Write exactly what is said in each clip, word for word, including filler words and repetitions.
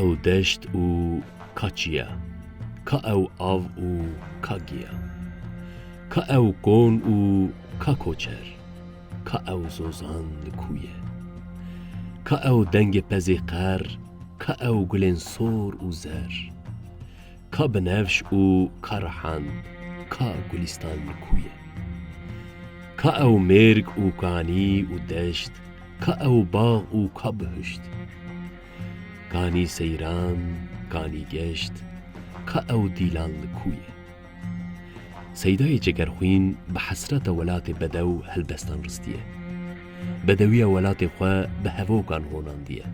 Ew deşt û ka çiya, ka ew av û ka giya, ka ew kon û ka koçer, ka ew zozan li kû ye, ka ew dengê pezê qer, ka ew gulên sor û zer, ka binevş û ka rihan, ka gulîstan li kû ye, ka ew mêrg û kanî û deşt, ka ew bax û ka bihişt, kanî seyran, kanî geşt, ka ew dîlan li kû ye. Seydayê Cegerxwîn bi hesreta welatê bedew helbestan ristiye. Bedewiya welatê xwe bi hevokan honandiye.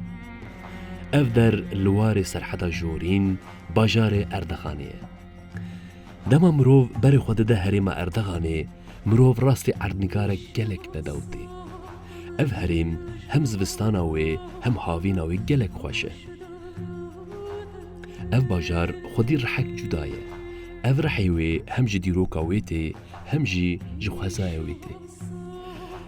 Ev der li warê serheda jorîn, bajarê Erdexanê ye. Dema mirov berê xwe dide herêma Erdexanê, mirov rastî erdnigarek gelek bedew tê. Ev herêm hem zivistana wê hem havîna wê gelek xweş e. Ev bajar xwedî rihek cuda ye. Ev rihê wê hem ji dîroka wê tê, hem jî ji xwezaya wê tê.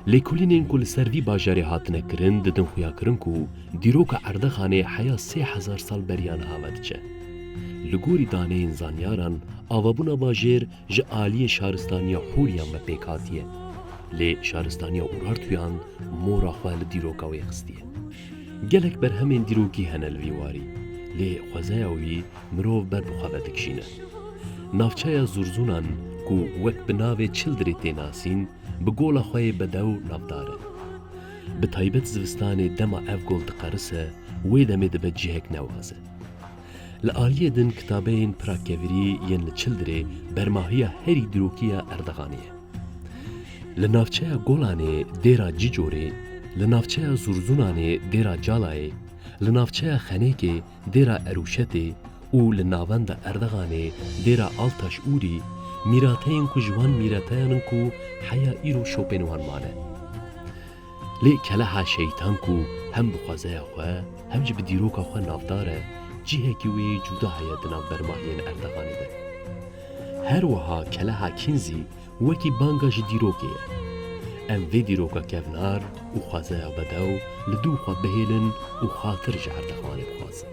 Lêkolînên ku li ser vî bajarê hatine kirin, didin xuyakirin ku dîroka Erdexanê heya sê hezar sal beriya niha ve diçe. Li gorî daneyên zanyaran, avabûna bajêr ji aliyê şaristaniya Hûriyan ve pêk hatiye. Lê şaristaniya Urartuyan mora xwe li dîroka wê xistiye. Gelek berhemên dîrokî hene li vî warî, lê xwezaya wî mirov ber bi xwe ve dikişîne. Navçeya Zûrzûnan ku wek bi navê Çildirê tê nasîn, bi gola xwe yê bedew navdar e. Bi taybet zivistanê dema ev gol diqerise, wê demê dibe cihek newaz e. Li aliyê din kitabeyên pirakevirî yên li Çildirê bermahiya herî dîrokî ya Erdexanê ye. Li navçeya Golanê dêra Cîcorê, li navçeya Zûrzûnanê dêra Calayê, li navçeya Xenêkê dêra Erûşetê û li navenda Erdexanê dêra Altaş Ûrî mîrateyên ku ji wan mîrateyan in ku heya îro şopên wan mane. Lê keleha Şeytan ku hem bi xwezaya xwe hem jî bi dîroka xwe navdar e, cihekî wê cuda heye di nav bermahiyên Erdexanê de. Her wiha keleha Kîn zî wekî banga ji dîrokê ye. Em vê dîroka kevnar û xwezaya bedew li dû xwe bihêlin û xatir ji Erdexanê bixwazin.